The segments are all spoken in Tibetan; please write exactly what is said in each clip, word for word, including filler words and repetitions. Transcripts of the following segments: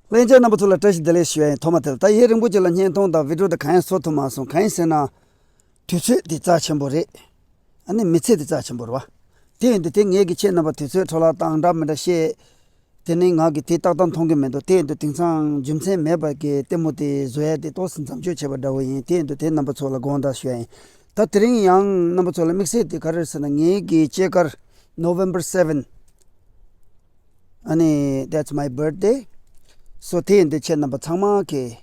ལྷན་རྒྱས་རྣམ་པ་ཚོ་ལ་བཀྲ་ཤིས་བདེ་ལེགས་ཞུ་ཡ་ཡིན། ཐོག་མ་དེ་ལ་ད་ཡེ་རིང་པོ་ཅིག་ལ་བརྙན་ཐུང་དང་བི་ཌིའོ་དེ་གང་ཡང་བཟོ་ཐུབ་མ་སོང་། གང་ཡིན་ཟེར་ན། དུས་ཚོད་དེ་རྩ་ཆེན་པོ་རེད། ཨ་ནི་མི་ཚེ་དེ་རྩ་ཆེན་པོ་རེད་བ། དེ་ཡིན་དུས་དེ་ངས་ཀྱི་ཁྱེད་རྣམ་པ་དུས་ཚོད་འཕྲོ་བརླག་བཏང་འདྲ་མི་འདྲ་བཤད། དེ་ནི་ང་གི་དེ་ཏག་ཏག་མཐོང་གི་མི་འདུག་དེ་ཡིན་དུས་དེང་སང་རྒྱུ་མཚན་མེད་པ་གི་ལྟད་མོ་དེ་བཟོ་ཡ་དེ་ཏོག་ཙམ་མཚམས་གཅོད་བྱས་པ་འདྲ་བོ་ཡིན། དེ་ཡིན་དུས་དེ་རྣམ་པ་ཚོ་ལ་དགོངས་དག་ཞུ་ཡ་ཡིན། ད་དེ་རིང་ཡང་རྣམ་པ་ཚོ་ལ་དམིགས་བསལ་དེ་ག་རེ་རེད་ཟེར་ན། ངའི་གི་སྐྱེས་སྐར་November seven། ཨ་ནི་that's my birthday། སོ་དེ་ཡིན་དུས་ཁྱེད་རྣམ་པ་ཚང་མ་གི་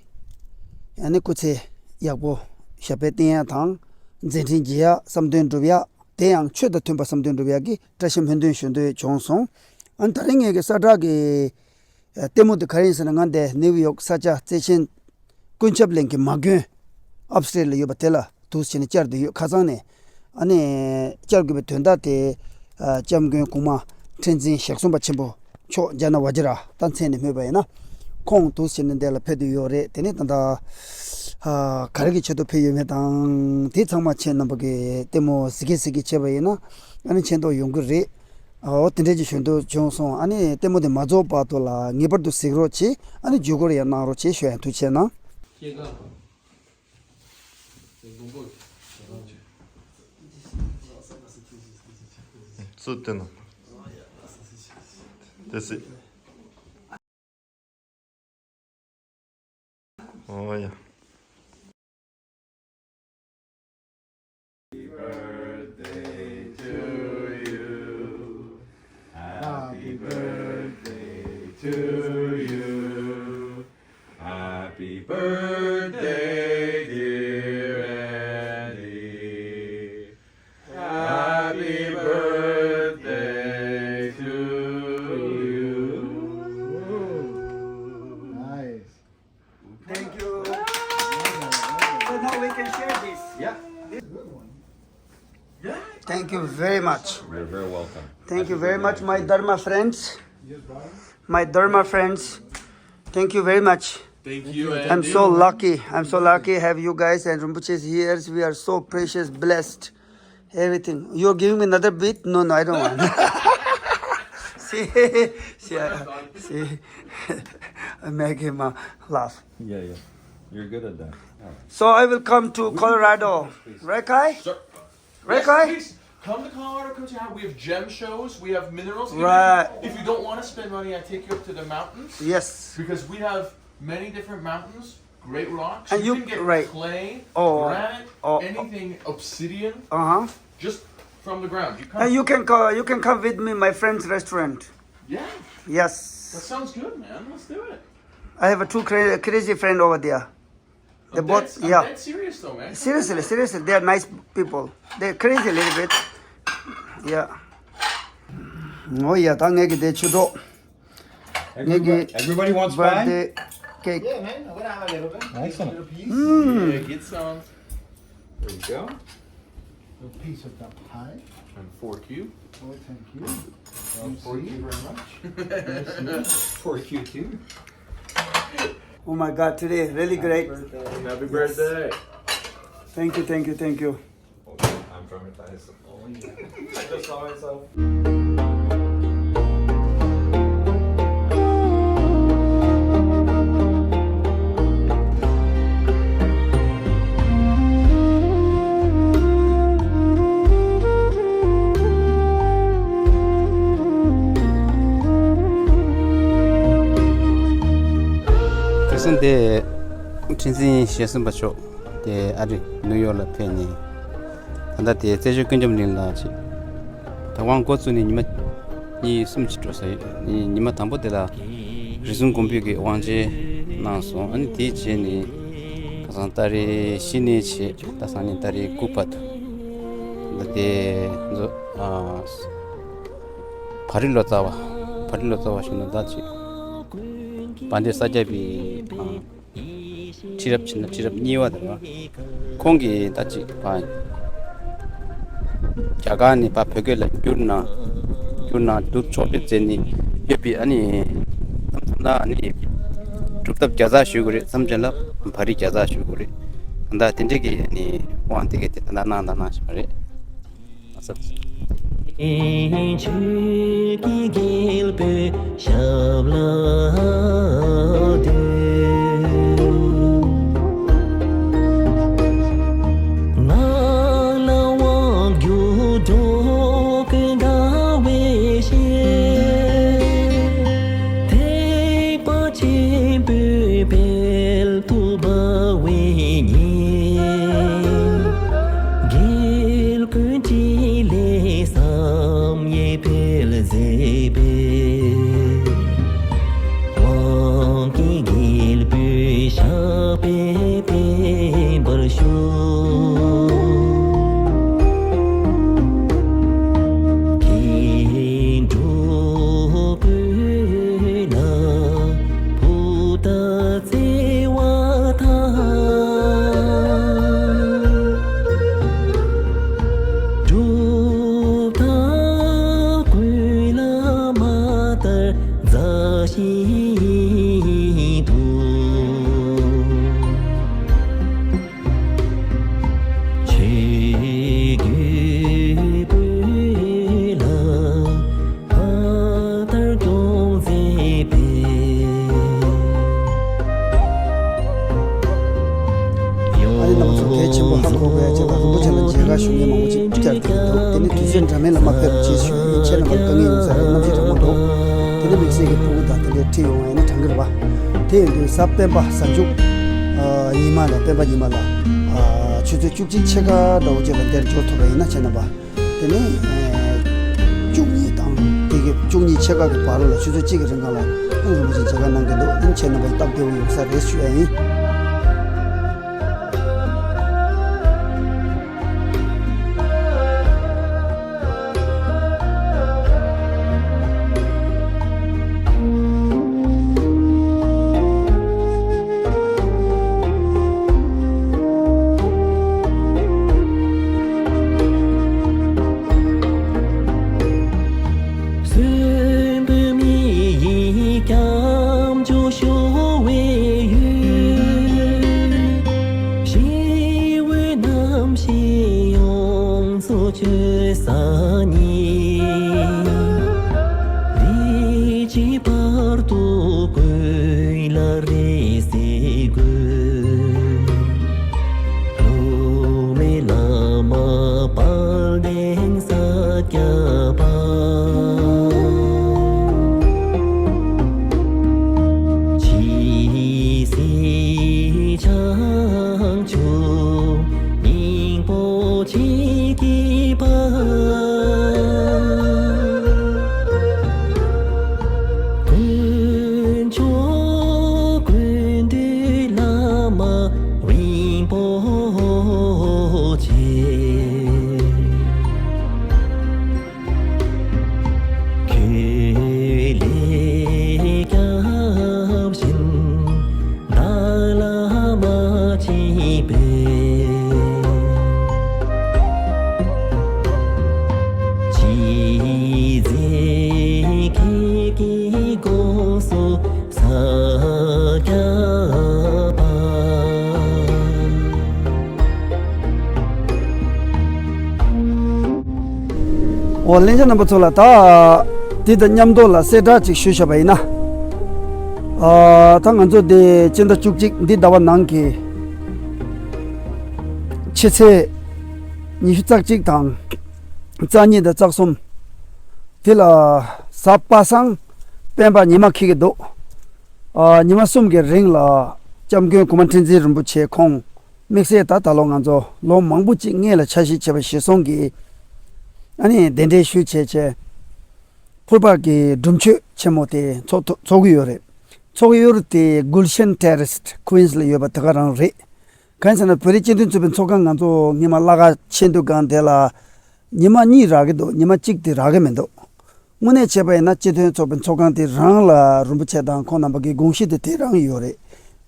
ཨ་ནི་སྐུ་ཚེ་ཡག་པོ་ཞབས་པད་བརྟན་ཡ་དང་། མཛད་འཕྲིན་རྒྱས་ཡ། བསམ་དོན་འགྲུབ་ཡ། དེ་ཡང་ཆོས་དང་མཐུན་པ་བསམ་དོན་འགྲུབ་ཡ་གི་བཀྲ་ཤིས་སྨོན་འདུན་ཞུ་འདོད་བྱུང་སོང་། ཨ་ནི་ད་རིང་ངེད་ཀྱི་གསལ་བསྒྲགས་ཀྱི་ལྟད་མོ་དེ་ག་རེ་ཡིན་ཟེར་ན། ང་འདི་ནིའུ་ཡོག་ས་ཆ་བརྩེ་ཆེན་ཀུན་ཁྱབ་གླིང་གི་མ་དགོན་ཨབ་སི་ཊེཊ་ལ་ཡོད་པ་དེ་ལ་འདུག་སེ་བྱས་ནས་བཅར་བསྡད་ཡོད། ཁ་སང་ནས་ཨ་ནི་བཅར་དགོས་པའི་དོན་དག་དེ། ཨ། སྐྱབས་མགོན་གོང་མ་ཁྲི་འཛིན་ཞག་གསུམ་པ་ཆེན་པོ་མཆོག་ཇཱ་ན་ཝ་ཇི་ར་ད་མཚན་ནས་སྨོས་པ་ཡིན་ན། ཁོང་འདུག་སེ་བྱས་ནས་འདི་ལ་ཕེབས་བསྡད་ཡོད་རེད། དེ་ནས་ད་ལྟ་ཨ། ག་རེ་གི་ཆེད་དུ་ཕེབས་ཡོད་མེད་དང་། དེ་ཚང་མ་ཁྱེད་རྣམ་པ་གིས་ལྟད་མོ་གཟིགས་གི་གཟིགས་གི་བྱས་པ་ཡིན་ན། ཨ་ནི་མཁྱེན་རྟོགས་ཡོང་གི་རེད། འོ་དེ་འདྲས་ཀྱི་ཞུ་འདོད་བྱུང་སོང་། ཨ་ནི་ལྟད་མོ་དེ་མ་རྫོགས་བར་དུ་ལ་ངེས་པར་དུ་གཟིགས་རོགས་བྱེད། ཨ་ནི་བརྒྱུད་སྐུར་ཡང་གནང་རོགས་བྱེད་ཞུ་ཡ། ཐུགས་རྗེ་གནང་། ཚུར་བསྟན་ན། དེ་སྲིད། ཨོ་ཡ། Happy birthday to you. Happy birthday, dear Eddie. Happy birthday to you. Nice. Thank you. So now we can share this. Yeah. This good one. Yeah. Thank you very much. You're very welcome. Thank you very much, my Dharma friends. My Dharma friends. Thank you very much. Thank you, I'm so lucky. I'm so lucky have you guys and Rinpoche's here. We are so precious, blessed. Everything. You're giving me another bit? No, no, I don't want. See, see, uh, see. I make him uh, laugh. Yeah, yeah. You're good at that. Yeah. So I will come to Colorado. Right, Kai? Sure. Right, Kai? Yes, please. Come to Colorado, come to have. We have gem shows, we have minerals. Even if you, right, if you don't want to spend money, I take you up to the mountains. Yes. Because we have many different mountains, great rocks. And you, you can get right, clay, oh, granite, oh, anything, obsidian. Uh-huh. Just from the ground. You come. And you can co- you can come with me, my friend's restaurant. Yeah. Yes. That sounds good, man. Let's do it. I have a two cra- crazy friend over there. They I'm both, dead, yeah. I'm dead serious though, man. Seriously, seriously, they are nice people. They're crazy a little bit. Yeah. Oh yeah, ད་ངེད་ཀྱི་དེ་ཆུ་ཏོག་ངེད་ཀྱི། Everybody, everybody wants pie? Birthday cake. Yeah, man. I wanna have a little bit. Excellent. Little piece. Mm. Yeah, get some. There you go. A piece of the pie. And fork you. Oh, thank you. Uh, you fork see? You very much. Fork you too. Oh my God, today really great. Happy birthday. Happy birthday. Thank you, thank you, thank you. Oh, I'm traumatized. Oh, yeah. I just saw myself. དེང་སང་དེ་ཁྲི་འཛིན་ཞེ་གསུམ་པ་མཆོག་དེ་ཨ་རི་ནིའུ་ཡོག་ལ་ཕེབས་ནས། ད་ལྟ་དེ་རྩེ་ཆོས་ཀུན་ཁྱབ་གླིང་ལ་ཅིག་ད་དབང་འགོ་བཙུགས་ནས་ཉི་མ་གཉིས་གསུམ་ཅིག་འགྲོ་ས་ཡོད། ཉི་མ་དང་པོ་དེ་ལ་རིགས་གསུམ་མགོན་པོ་གི་དབང་ཆེན་གནང་སོང་། ཨ་ནི་དེའི་རྗེས་ནས་ཁ་སང་ཏ་རིག་བཞི་ནས་བྱས་ད་སང་ཉིན་ཏ་རིག་དགུ་བར་དུ་ད་དེ་ཚོ་ཨ་བྷ་རི་ལོ་ཙཱ་བ་བྷ་རི་ལོ་ཙཱ་བ་ཞུ་ན་ད་ཅིག་དཔལ་ལྡན་ས་སྐྱ་པའི་ཨ། ཁྲི་རབས་ཕྱི་ནང་ཁྲི་རབས་གཉིས་པ་དང་། ཁོང་གིས་ད་ཅིག་ཕ་རྒྱ་གར་ནས་ཕ་བོད་སྐད་ལ་བསྒྱུར་གནང་བསྒྱུར་གནང་བསྒྱུར་ཕྱོགས་བསྒྲིགས་མཛད་ནས་ཡོད་པའི་ཨ་ནི་མཚམས་མཚམས་ལ་ཨ་ནི་སྒྲུབ་ཐབས་བརྒྱ་རྩ་ཞུ་དགོས་རེད། མཚམས་མཚམས་ལ་བྷ་རི་བརྒྱ་རྩ་ཞུ་དགོས་རེད། ད་དེ་འདྲ་གི་ཨ་ནི་དབང་དེ་གས་དེ་ད་གནང་དང་གནང་བཞིན་པ་རེད། ཆོས་ཀྱི་རྒྱལ་པོའི་ཞབས་ལ་ ཆེན་པོའི་དཔལ་དུ་འབར་བའི་ཉིན། རྒྱལ་ཀུན་ཕྲིན་ལས་བསམ་ཡས་འཕེལ་མཛད་པའི། དབང་གི་རྒྱལ་པོའི་ཞབས་པད་བརྟན་པར་ཤོག། མཁྱེན་གྲོལ་ཀུན་ལ་ཕུ་ཐག་བརྩེ་བ་དང་། གྲུབ་མཐའ་ཀུན་ལ་མ་ལྟར་མཛའ་བཤེས་དང་། ཆོས་ཀྱི་བོད་ལ་ཕ་མཐར་སྐྱོང་མཛད་པའི། ཨ་ནི་རྣམ་པ་ཚོ་གལ་ཆེན་པོ་ཧ་གོ་དགོས་ཡ་ཅིག་ལ་རིན་པོ་ཆེ་ལ་མཇལ་ཁ་ཞུ་མཁན་མང་པོ་ཅིག་བཅར་གྱི་འདུག་དེ་ནི་དུས་ཚོད་འདྲ་མིན་ལ་མ་ཕེབས་རོགས་ཞེས་ཞུ་ཡ་ཡིན། ཁྱེད་རྣམ་པ་དཀའ་ངལ་ཡོང་ས་རེད། གནམ་གཤིས་གྲང་མོ་འདུག་དེ་ནི་དམིགས་བསལ་གྱི་ཕྲུ་གུ་དང་དེ་འདྲའི་ཁྲིད་ཡོང་བ་ཡིན་ན་དྲང་གི་རེད་པ། དེ་ཡིན་དུས་གཟའ་སྤེན་པ་གཟའ་མཇུག་ཨ་ཉི་མ་ལ་སྤེན་པ་ཉི་མ་ལ་ཨ་ཆུ་ཚོད་བཅུ་གཅིག་ཕྱེད་ཀ་འདྲ་བོ་ཅིག་ལ་འདིར་འབྱོར་ཐུབ་པ་ཡིན་ན་ཁྱེད་རྣམ་པ། དེ་ནས་ཨ་བཅུ་གཉིས་དང་དེ་གི་བཅུ་གཉིས་ཕྱེད་ཀ་གི་བར་ལ་ཆུ་ཚོད་གཅིག་གི་རིང་ག་ལ་ཨ་ནི་རིན་པོ་ཆེ་མཇལ་ཁ་གནང་གི་འདུག་ཨ་ནི་ཁྱེད་རྣམ་པ་སྟབས་བདེ་བོ་ཡོང་ས་རེད་ཞུ་ཡ་ཡིན། གསོན་པོའི་མི་ཡི་སྐྱབས་འཇུག་ཞུ་བའི་ཡུལ། ཞི་བའི་རྣམ་ཤེས་ཡོངས་སུ་སྤྱོད་ས་ཉིད། བདེ་སྐྱིད་བར་དུ་ཀུན་ལ་རེ་ཟེར་དགོས། བླ་མེད་བླ་མ་དཔལ་ལྡན་ས་སྐྱ་པ། ཇི་སྲིད་བྱང་ཆུབ་སྙིང་པོ་མཆིས་པ། དཀོན་མཆོག་ཀུན་འདུས་བླ་མ་རིན་པོ་ཆེ། ཁྱོད་ལས་སྐྱབས་གཞན་བདག་ལ་མ་མཆིས་པས། ཅི་མཛད་ཁྱེད་ཀྱིས་དགོངས་སུ་ས་སྐྱ་པ། འོ་ལྷན་རྒྱས་རྣམ་པ་ཚོ་ལ་ད་འདི་དང་མཉམ་དུ་ལ་གསལ་བསྒྲགས་ཅིག་ཞུས་བཞག་པ་ཡིན་ན། ཨ་ད་ང་ཚོ་འདི་སྤྱི་ཟླ་བཅུ་གཅིག་འདི་ཟླ་བ་ནང་གི་ཕྱི་ཚེས་ཉི་ཤུ་རྩ་གཅིག་དང་རྩ་གཉིས་དང་རྩ་གསུམ་འདི་ལ་གཟའ་པ་སངས་སྤེན་པ་ཉི་མ་འཁེལ་གྱི་འདུག་ཨ་ཉི་མ་གསུམ་གྱི་རིང་ལ་སྐྱབས་མགོན་གོང་མ་ཁྲི་འཛིན་རིན་པོ་ཆེ་ཁོང་དམིགས་བསལ་ད་ད་ལོ་ང་ཚོ་ལོ་མང་པོ་ཅིག་སྔས་ལ་ཆ་ཤས་བྱས་པ་གཞིར་བཟུང་གིས་ཨ་ནི་གདན་འདྲེན་ཞུས་བྱས་བྱས་ཕུར་པ་གི་སྒྲུབ་མཆོད་ཆེན་མོ་དེ་ཚོགས་ཐུབ་ཚོགས་ཀྱི་ཡོད་རེད། ཚོགས་ཀྱི་ཡོད་རེད་དེ་Gulshan Terrace Queens ལ་ཡོད་པ་དེ་ག་རང་རེད། གང་ཡིན་ཟེར་ན་བོད་རིགས་སྤྱི་མཐུན་ཚོགས་པའི་ཚོགས་ཁང་ང་ཚོ་སྔོན་མ་བླ་ག་ཆེ་འདུ་སྒང་དེ་ལ་ཉི་མ་གཉིས་རག་གི་འདུག་ཉི་མ་གཅིག་དེ་རག་གི་མི་འདུག་དངོས་གནས་བྱས་པ་ཡིན་ན་སྤྱི་མཐུན་ཚོགས་པའི་ཚོགས་ཁང་དེ་རང་ལ་རིན་པོ་ཆེ་དང་ཁོང་རྣམ་པ་གི་དགོངས་གཞི་དེ་དེ་རང་ཡོད་རེད།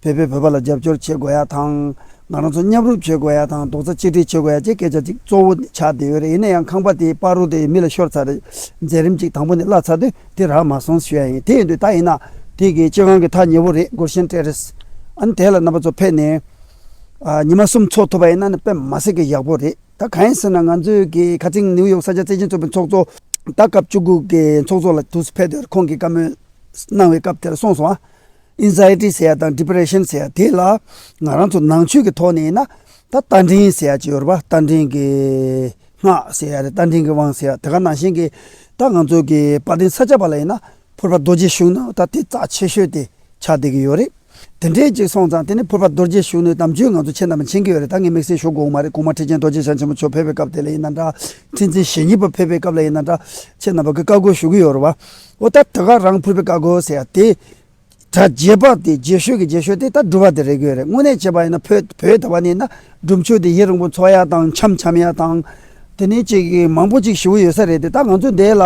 བོད་པས་བོད་པ་ལ་རྒྱབ་སྐྱོར་བྱེད་དགོས་ཡ་དང་། ང་རང་ཚོ་མཉམ་རུབ་བྱེད་དགོས་ཡ་དང་རྡོག་རྩ་གཅིག་སྒྲིལ་བྱེད་དགོས་ཡ་བཅས་སྐད་ཆ་ཅིག་གཙོ་བོ་ཆགས་བསྡད་ཡོད་རེད། ཡིན་ན་ཡང་ཁང་པ་དེའི་པར་རུ་དེ་མི་ལ་ཤོར་ཚར་རེད། མཛད་རིམ་ཅིག་དང་པོ་ནས་བརླག་ཚར་དུས་དེ་རག་མ་སོང་ཞུ་ཡ་ཡིན། དེ་ཡིན་དུས་ད་ཡིན་ན་དེ་གི་སྤྱི་ཁང་གི་ཐག་ཉེ་བོ་རེད། Gulshan Terrace། ཨ་ནི་དེ་ལ་རྣམ་པ་ཚོ་ཕེབས་ནས་ཨ་ཉི་མ་གསུམ་ཚོགས་ཐུབ་པ་ཡིན་ན་ནི་དཔེ་མ་སྲིད་ཀྱི་ཡག་པོ་རེད། ད་གང་ཡིན་ཟེར་ན་ང་ཚོའི་གི་ཁ་ཚིག་ནིའུ་ཡོག་ས་སྐྱ་བརྩེ་ཆེན་ཚོགས་པའི་ཚོགས་གཙོ་ད་སྐབས་བཅུ་དགུ་གི་ཚོགས་གཙོ་ལ་དུས་སུ་ཕེབས་དུས་ཁོང་གིས་བཀའ་མོལ་གནང་བའི་སྐབས་དེར་གསུངས་སོང་ཨ། Anxiety ཟེར་ཡ་དང་Depression ཟེར་ཡ་དེ་ལ་ང་རང་ཚོ་ནང་ཆོས་ཀྱི་ཐོག་ནས་ཡིན་ན་ད་རྟ་མགྲིན་ཟེར་ཡ་ཅིག་ཡོད་རེད་པ། རྟ་མགྲིན་གྱི་སྔགས་ཟེར་ཡ་རེད། རྟ་མགྲིན་གྱི་དབང་ཟེར་ཡ་དེ་ག་ནང་བཞིན་གྱི་ད་ང་ཚོ་གི་དཔལ་ལྡན་ས་སྐྱ་པ་ལ་ཡིན་ན་ཕུར་པ་རྡོ་རྗེ་ཤུགས་ནི་ད་དེ་རྩ་ཆེ་ཤོས་དེ། ཆགས་བསྡད་ཀྱི་ཡོད་རེད། དེ་འདྲའི་ཅིག་སོང་ཙང་དེ་ནི་ཕུར་པ་རྡོ་རྗེ་ཤུགས་ནུས་དམ་ཆོས་ང་ཚོ་ཁྱེད་རྣམ་པ་མཁྱེན་གྱི་ཡོད་རེད། ད་ངས་དམིགས་བསལ་ཞུ་དགོས་མ་རེད། གོང་མ་ཁྲི་ཆེན་རྡོ་རྗེ་འཆང་ཆེན་པོ་མཆོག་ཕེབས་པའི་སྐབས་དེ་ལ་ཡིན་ན་འདྲ། ཁྲི་འཛིན་ཞེ་གཉིས་པ་ཕེབས་པའི་སྐབས་ལ་ཡིན་ན་འདྲ། ཁྱེད་རྣམ་པ་གི་བཀའ་བསྒོ་ཞུ་གི་ཡོད་རེད་བ། འོ་ད་དེ་ག་རང་ཕུར་པའི་བཀའ་བསྒོ་ཟེར་ཡ་དེ། གྲྭ་རྒྱས་པ་དེ་རྒྱས་ཤོས་ཀྱི་རྒྱས་ཤོས་དེ་ད་སྒྲུབ་པ་དེ་རེད་དགོས་རེད། དངོས་གནས་བྱས་པ་ཡིན་ན་བོད་བོད་དེ་བ་ནི་ན་སྒྲུབ་མཆོད་དེ་ཡུན་རིང་པོ་འཚོགས་ཡ་དང་འཆམ་འཆམ་ཡ་དང་། དེ་ནས་ཅིག་མང་པོ་ཅིག་ཞུ་གི་ཡོད་ས་རེད་དེ། ད་ང་ཚོ་འདི་ལ་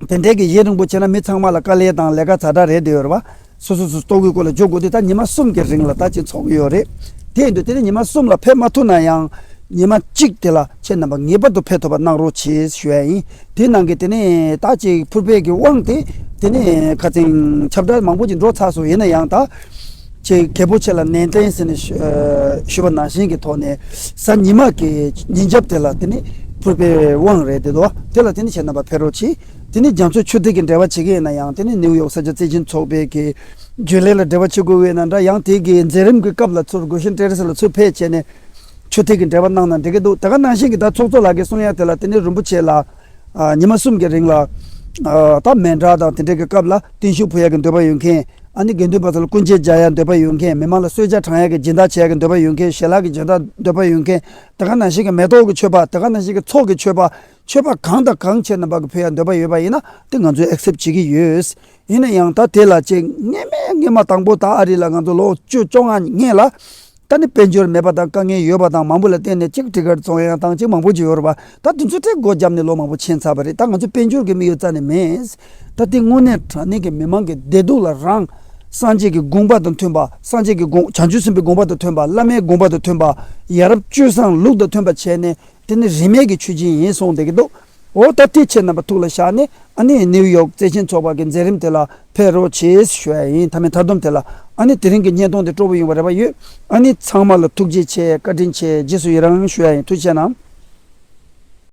དེ་འདྲའི་གི་ཡུན་རིང་པོ་བྱས་ན་མི་ཚང་མ་ལ་དཀའ་ལས་དང་ལས་ཀ་ཛ་དྲག་རེད་དེ་ཡོད་རེད་བ། སོ་སོ་སོ་ལྟོ་གོས་སྐོར་ལ་འཇོག་དགོས་དེ་ད་ཉི་མ་གསུམ་གྱི་རིང་ལ་ད་ཅིག་འཚོགས་ཀྱི་ཡོད་རེད། དེ་ཡིན་དུས་དེ་ནས་ཉི་མ་གསུམ་ལ་ཕེབས་མ་ཐུབ་ན་ཡང་། ཉི་མ་གཅིག་དེ་ལ་ཁྱེད་རྣམ་པ་ངེས་པར་དུ་ཕེབས་ཐུབ་པ་གནང་རོགས་བྱེད་ཞུ་ཡ་ཡིན། དེ་ནང་གི་དེ་ནས་ད་ཅིག་ཕུར་པའི་གི་དབང་དེ་དེ་ནས་ཁ་ཚིག་ཁྱབ་བསྒྲགས་མང་པོ་ཅིག་འགྲོ་ཚར་སོང་། ཡིན་ན་ཡང་ད་ཅིག་རྒྱལ་པོ་ཆེ་ལ་ནན་ཏན་ཟེར་ནས་ཞུ་ཞུ་བ་ནང་བཞིན་གྱི་ཐོག་ནས་གཟའ་ཉི་མ་གི་ཉིན་རྒྱབ་དེ་ལ་དེ་ནས་ཕུར་པའི་དབང་རེད་དེ་དོ། དེ་ལ་དེ་ནས་ཁྱེད་རྣམ་པ་ཕེབས་རོགས་གྱིས། དེ་ནས་རྒྱ་མཚོ་ཆུ་ཐིགས་ཀྱི་འབྲེལ་བ་བྱེད་ཀྱི་ཡིན་ན་ཡང་དེ་ནས་ནིའུ་ཡོག་ས་ཆ་བརྩེ་ཆེན་ཚོགས་པའི་གི་རྒྱུན་ལས་ལ་འབྲེལ་བ་བྱེད་དགོས་ཡོད་ན་འདྲ། ཡང་དེ་གི་མཛད་རིམ་གྱི་སྐབས་ལ་ཚུར་གུས་ཤིན་ཏེ་རེ་སི་ལ་ཚུར་ཕེབས་བྱས་ནས། ཆུ་ཐིགས་ཀྱི་འབྲེལ་བ་གནང་ན་འགྲིག་གི་འདུག་དེ་ག་ནང་བཞིན་གྱི་ད་ཚོགས་གཙོ་ལགས་ཀྱིས་གསུང་ཡ་དེ་ལ་དེ་ནས་རིན་པོ་ཆེ་ལ་ཨ་ཉི་མ་གསུམ་གྱི་རིང་ལ་ཨ་ད་མཎྜལ་དང་དེ་འདྲའི་གི་སྐབས་ལ་བརྟན་བཞུགས་ཕུལ་ཡ་གི་འདོད་པ་ཡོད་མཁན། ཨ་ནི་དགེ་འདུན་པ་ཚོ་ལ་སྐུ་འགྱེད་རྒྱག་ཡ་འདོད་པ་ཡོད་མཁན། མི་མང་ལ་གསོལ་ཇ་དྲང་ཡ་གི་སྦྱིན་བདག་བྱེད་ཡ་གི་འདོད་པ་ཡོད་མཁན། ཞལ་ལག་གི་སྦྱིན་བདག་འདོད་པ་ཡོད་མཁན། དེ་ག་ནང་བཞིན་གྱི་མེ་ཏོག་གི་མཆོད་པ། དེ་ག་ནང་བཞིན་གྱི་ཚོགས་ཀྱི་མཆོད་པ། མཆོད་པ་གང་དང་གང་ཁྱེད་རྣམ་པ་གི་ཕུལ་ཡ་འདོད་པ་ཡོད་པ་ཡིན་ན་དེ་ང་ཚོས་ཨེག་སེབ་བྱེད་ཀྱི་ཡོད། ཡིན་ན་ཡང་ད་དེ་ལ་ཅིག་སྔས་མ་སྔས་མ་དང་པོ་ད་ཨ་རི་ལ་ང་ཚོ་ལོ་བཅུ་བཅོ་ལྔ་སྔས་ལ། ད་ནི་དཔལ་འབྱོར་མེད་པ་དང་དཀའ་ངལ་ཡོད་པ་དང་མང་པོ་ལ་བརྟེན་ནས་ཅིག་ཊི་ཀེ་ཊི་བཙོང་ཡ་དང་ཅིག་མང་པོ་ཅིག་ཡོད་རེད་པ། ད་དེ་ཚོ་ཏྲེ་སྒོ་བརྒྱབ་ནས་ལོ་མང་པོ་ཕྱིན་ཚར་བ་རེད། ད་ང་ཚོ་དཔལ་འབྱོར་གྱི་དམིགས་ཡུལ་རྩ་ནས་མེད། ད་དེ་དངོས་གནས་དྲང་གནས་ཀྱི་མི་མང་གི་བདེ་སྡུག་ལ་རང་། སངས་རྒྱས་ཀྱི་དགོངས་པ་དང་མཐུན་པ། སངས་རྒྱས་ཀྱི་དགོངས་བྱང་ཆུབ་སེམས་དཔའི་དགོངས་པ་དང་མཐུན་པ། བླ་མའི་དགོངས་པ་དང་མཐུན་པ། ཡ་རབས་སྤྱོད་བཟང་ལུགས་དང་མཐུན་པ་བྱས་ནས། དེ་ནི་རིས་མེད་ཀྱི་ཆོས་ཅན་ཡིན་གསུངས་བསྡད་ཀྱི་འདུག་འོ་ད་དེ་ཁྱེད་རྣམ་པ་ཐུགས་ལ་བཞག་ནས་ཨ་ནི་ནིའུ་ཡོག་བརྩེ་ཆེན་ཚོགས་པ་གི་མཛད་རིམ་དེ་ལ་ཕེབས་རོགས་བྱེད་ཞུ་ཡ་ཡིན། མཐའ་མའི་མཐའ་སྡོམ་དེ་ལ་ཨ་ནི་དེ་རིང་གི་བརྙན་ཐུང་དེ་སྤྲོ་པོ་ཡོང་བ་རེ་བ་ཡོད། ཨ་ནི་ཚང་མ་ལ་ཐུགས་རྗེ་ཆེ། བཀའ་དྲིན་ཆེ། རྗེས་སུ་ཡི་རང་ཞུ་ཡ་ཡིན། ཐུགས་རྗེ་གནང་།